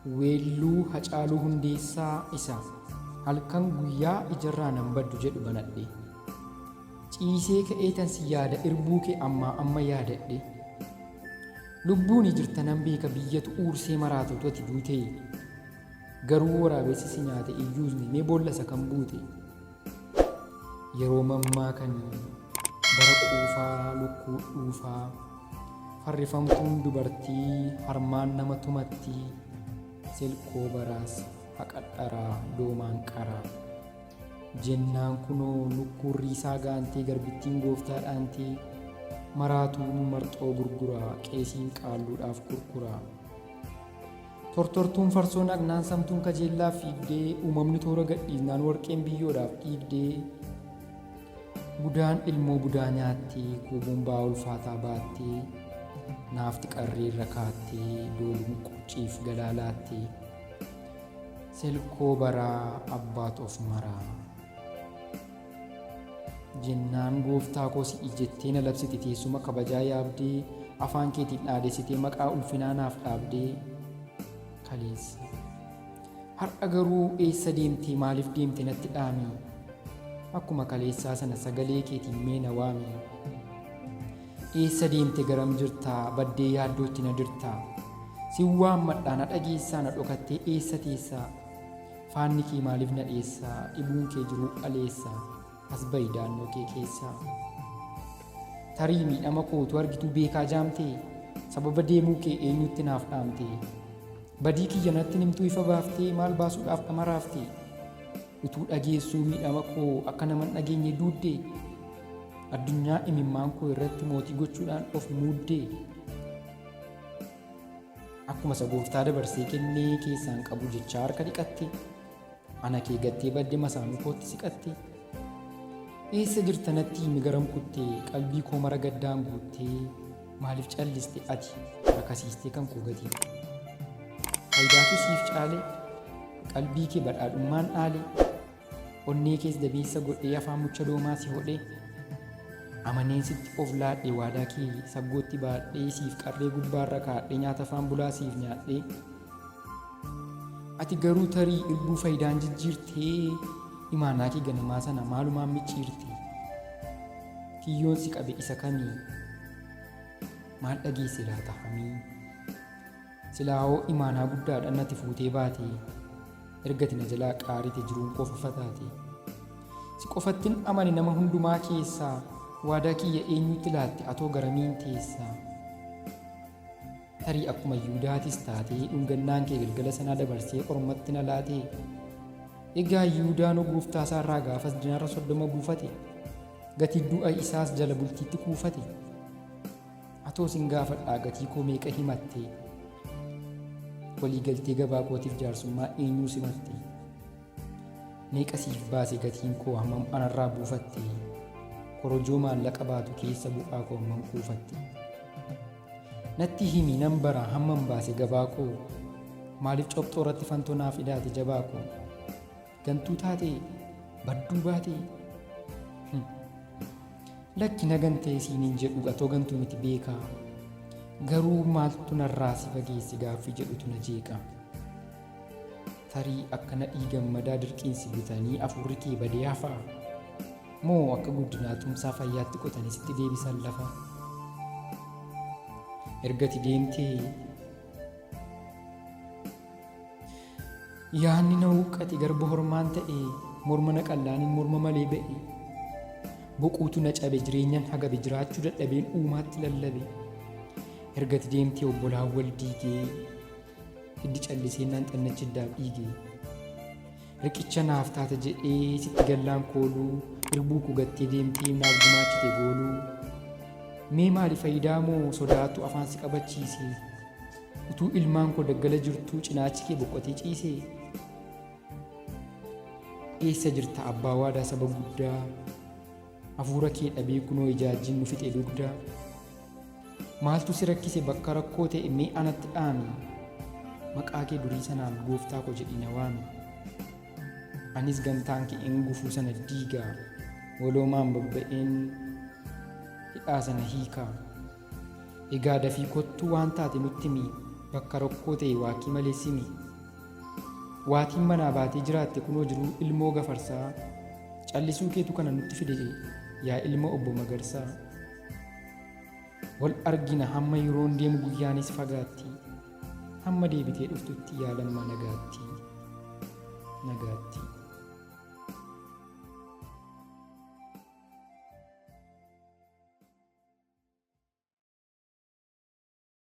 Weelluu Hacaaluu Hundeessaa isa Halkan guyyaa ijarraa nan baddu jedhu banadhe. Ciisee ka'eetan si yaada irbuu kee ammaa amma yaadadhe. Lubbuuni jirta nan beeka biyyatu uursee maraata utuu ati duutee. Garuu waraabessi si nyaate iyyuusni mee boolla isa kam buute. Yeroo mammaakanii bara quufaa lukkuu dhuufaa farrifamtuun dubartii harmaan nama tumatti selkoo baraas haqa dharaa doomaan qaraa. Jennaan kunoo lukkuun riisaa gaantee garbittiin gooftaa dhaantee maraatuun marxoo gurguraa qeesiin qaalluudhaaf kurkuraa. Tortortuun farsoo naqnaan samtuun kajeellaaf fiigdee uumamni toora gadhiisnaan warqeen biyyoodhaaf dhiigdee budaan ilmoo budaa nyaattee kooboon ba'aa ulfaataa baattee naafti qarreerra kaattee dooluun qurciif galaa laattee selkoo baraa abbaatu of maraa. Jennaan gooftaa koo si'i jettee na labsite teessuma kabajaa yaabdee afaan keetiin dhaadessitee maqaa ulfinaa naaf dhaabdee kaleessa. Har'a garuu eessa deemtee maaliif deemte natti dhaami akkuma kaleessaa sana sagalee keetiin mee na waami. Eessa deemte garam jirtaa baddee yaaddootti na dirtaa sin waammadhaa na dhageessaa na dhokattee eessa teessaa Faanni kee maaliif na dheessa dhibuun kee jiruu aleessa as ba'i daannoo kee keessaa. Tarii miidhama koo utuu argituu beekaa jaamtee sababa deemuu kee eenyutti naaf dhaamte badii kiyya natti nimtuu ifa baaftee maal baasuudhaaf dhama raafte utuu dhageessuu miidhama koo akka nama hin dhageenye duudde addunyaa imimmaan koo irratti mootii gochuudhaan of muuddee. Akkuma isa gooftaa dabarsee kennee keessaan qabu jechaa harka dhiqatte, ana kee gattee badde masaanuu kootti siqatte. Eessa jirta natti himi garam kutte qalbii koo mara gaddaan guuttee maaliif calliste ati rakasiistee kan koo gatii. Faayidaatu siif caale qalbii kee badhaadhummaan dhaale Onnee kees dabeessa godhee afaan mucha doomaa si hodhe Amaneen sitti of laadhe waadaa kee saggootti baadhee siif qarree gubbaarra kaadhee nyaata afaan bulaa siif nyaadhee Ati garuu tarii irbuu faayidaan jijjiirtee imaanaa kee ganamaa sana maalumaan micciirte Kiyyoon si qabe isa kamii maal dhageesse laata hamii Silaahoo imaanaa guddaadhaan nati fuutee baate erga ati na jalaa qaarite jiruun koo fafa taate. Si qofattin amane nama hundumaa keessaa waadaa kiyya eenyutti laatte atoo garamiin teessa. Tarii akkuma Yihuudaatis taatee dhungannaan kee galgala sanaa dabarsee ormatti na laatee. Egaa Yihudaanoo gooftaa isaarraa gaafas dinaara 30 buufate. Gatii du'a isaas jala bultiitti kuufate. Atoo sin gaafadhaa gatii koo meeqa himatte? Walii galtee gabaa kootiif jaarsummaa eenyuu simatte? Meeqa siif baase gatiin koo hammam anarraa buufatte? Korojoo maallaqa baatu keessa bu'aa koo hammam kuufatte? Natti himi nan bara hammam baase gabaa koo? Maaliif copxoo irratti fantoo naaf idaate jabaa koo? Gantuu taatee? Badduu baatee? Lakki na gantee siin hin jedhu atoo gantuu miti beekaa. Garuu maaltu narraa si fageesse gaaffii jedhutu na jeeqa. Tarii akka nadhii gammadaa dirqiin si butanii afuurri kee badee hafaa? Moo akka guddinaa tumsaa fayyaatti qotanii sitti deebisan lafa? Ergati deemtee Yaanni na huqqate garba hormaan ta'e morma na qallaanin morma malee ba'e. Boquutu na cabe jireenyan hagabe jiraachuu dadhabeen uumaatti lallabe. Ergati deemtee obbolaan wal diigee hiddi callisee naan xannachi hiddaaf dhiige. Riqicha naaf taata jedhee sitti gallaan kooluu irbuu koo gattee deemtee naaf gumaachite gooluu. Mee maali faayidaa moo sodaatu afaan si qabachiise? Utuu ilmaan koo daggala jirtuu cinaachi kee boqotee ciisee? Eessa jirta abbaa waadaa saba guddaa? Hafuura kee dhabee kunoo ijaajjiin nu fixe dugda. Maaltu si rakkise bakka rakkoo ta'e mee anatti dhaami? Maqaa kee durii sanaan gooftaa koo jedhii na waami. Anis gamtaan ka'een gufuu sana diiga. Waloomaan babba'een hidhaa sana hiika. Egaa dafii kottuu waan taate nutti himi bakka rakkoo ta'e waakkii malee simi. Waatiin manaa baatee jiraatte kunoo jiruu ilmoo gafarsaa. Callisuu keetu kana nutti fide yaa ilma obbo Magarsaa. Wal argina hamma yeroon deemu guyyaanis fagaatti. Hamma deebitee dhuftutti yaa Lammaa nagaatti. Nagaatti.